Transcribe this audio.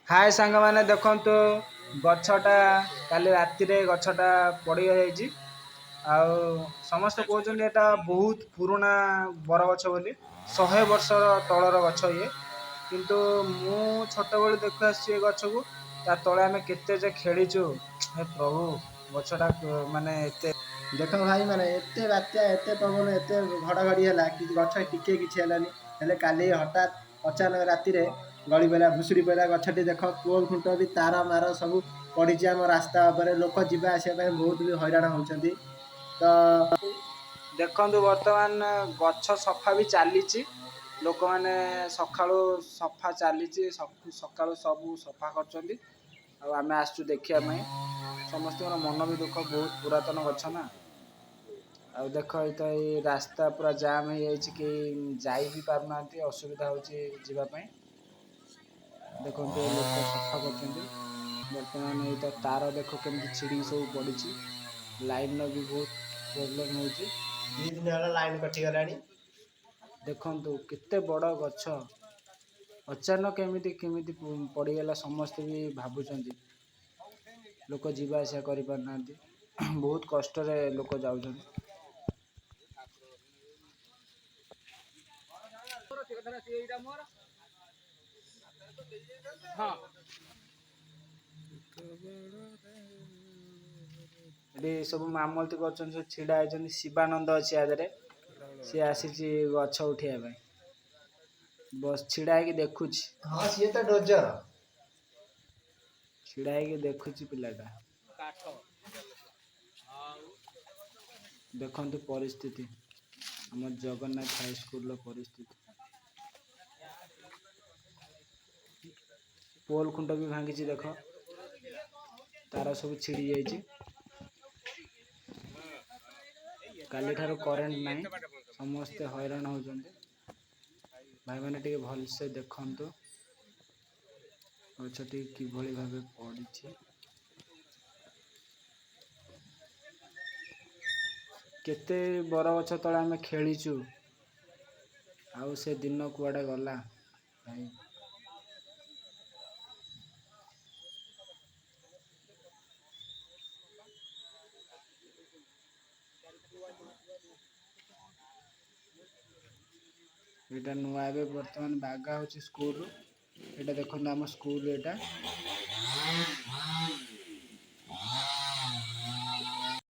ହାଏ ସାଙ୍ଗମାନେ, ଦେଖନ୍ତୁ ଗଛଟା କାଲି ରାତିରେ ଗଛଟା ପଡ଼ିଯାଇଛି। ଆଉ ସମସ୍ତେ କହୁଛନ୍ତି ଏଇଟା ବହୁତ ପୁରୁଣା ବରଗଛ ବୋଲି, 100 ବର୍ଷର ତଳର ଗଛ ଇଏ। କିନ୍ତୁ ମୁଁ ଛୋଟବେଳୁ ଦେଖୁ ଆସିଛି ଏ ଗଛକୁ। ତା ତଳେ ଆମେ କେତେ ଯେ ଖେଳିଛୁ, ହେ ପ୍ରଭୁ। ଗଛଟା ମାନେ ଏତେ ଦେଖ ଭାଇ ମାନେ, ଏତେ ବାତ୍ୟା, ଏତେ ପବନ, ଏତେ ଘଡ଼ଘଡ଼ି ହେଲା କି ଗଛ ଟିକେ କିଛି ହେଲାନି। ହେଲେ କାଲି ହଠାତ୍ ଅଚାନକ ରାତିରେ ଗଳି ପଇଲା, ଭୁଷୁଡ଼ି ପଇଲା ଗଛଟି। ଦେଖ, ପୋଲ୍ ଖୁଣ୍ଟ ବି ତାର ମାର ସବୁ ପଡ଼ିଛି ଆମ ରାସ୍ତା ଉପରେ। ଲୋକ ଯିବା ଆସିବା ପାଇଁ ବହୁତ ବି ହଇରାଣ ହେଉଛନ୍ତି ତ। ଦେଖନ୍ତୁ, ବର୍ତ୍ତମାନ ଗଛ ସଫା ବି ଚାଲିଛି। ଲୋକମାନେ ସକାଳୁ ସଫା ଚାଲିଛି, ସକାଳୁ ସବୁ ସଫା କରୁଛନ୍ତି। ଆଉ ଆମେ ଆସିଛୁ ଦେଖିବା ପାଇଁ। ସମସ୍ତଙ୍କର ମନ ବି ଦୁଃଖ, ବହୁତ ପୁରାତନ ଗଛ ନା। ଆଉ ଦେଖ, ଏଇ ତ ଏଇ ରାସ୍ତା ପୁରା ଜାମ୍ ହେଇଯାଇଛି, କେହି ଯାଇ ବି ପାରୁନାହାନ୍ତି, ଅସୁବିଧା ହେଉଛି ଯିବା ପାଇଁ। ଦେଖନ୍ତୁ, ଏ ଲୋକ ସଫା କରୁଛନ୍ତି ବର୍ତ୍ତମାନ। ଏଇ ତ ତାର ଦେଖ କେମିତି ଛିଡ଼ିକି ସବୁ ପଡ଼ିଛି। ଲାଇନ୍ର ବି ବହୁତ ପ୍ରୋବ୍ଲେମ୍ ହେଉଛି। 2 ଦିନ ହେଲା ଲାଇନ୍ କଟିଗଲାଣି। ଦେଖନ୍ତୁ, କେତେ ବଡ଼ ଗଛ ଅଚାନକ ଏମିତି କେମିତି ପଡ଼ିଗଲା, ସମସ୍ତେ ବି ଭାବୁଛନ୍ତି। ଲୋକ ଯିବା ଆସିବା କରିପାରୁନାହାନ୍ତି, ବହୁତ କଷ୍ଟରେ ଲୋକ ଯାଉଛନ୍ତି। ଏଠି ସବୁ ମାମଲତି କରୁଛନ୍ତି, ସବୁ ଛିଡ଼ା ହେଇଛନ୍ତି। ଶିବାନନ୍ଦ ଅଛି ଆ ଦେହରେ, ସିଏ ଆସିଛି ଗଛ ଉଠେଇବା ପାଇଁ। ବସ୍ ଛିଡ଼ା ହେଇକି ଦେଖୁଛି। ହଁ, ସିଏ ତ ଡୋଜର। ଛିଡ଼ା ହେଇକି ଦେଖୁଛି ପିଲାଟା। ଦେଖନ୍ତୁ ପରିସ୍ଥିତି, ଆମ ଜଗନ୍ନାଥ ହାଇସ୍କୁଲର ପରିସ୍ଥିତି। ପୋଲ୍ ଖୁଣ୍ଟ ବି ଭାଙ୍ଗିଛି ଦେଖ, ତାର ସବୁ ଛିଡ଼ି ଯାଇଛି। କାଲିଠାରୁ କରେଣ୍ଟ ନାହିଁ, ସମସ୍ତେ ହଇରାଣ ହେଉଛନ୍ତି। ଭାଇମାନେ, ଟିକେ ଭଲସେ ଦେଖନ୍ତୁ ଗଛଟି କିଭଳି ଭାବେ ପଡ଼ିଛି। କେତେ ବରଗଛ ତଳେ ଆମେ ଖେଳିଛୁ, ଆଉ ସେ ଦିନ କୁଆଡ଼େ ଗଲା ଭାଇ। ଏଇଟା ନୂଆ ଏବେ ବର୍ତ୍ତମାନ ବାଗା ହେଉଛି ସ୍କୁଲ। ଏଇଟା ଦେଖନ୍ତୁ, ଆମ ସ୍କୁଲ ଏଇଟା।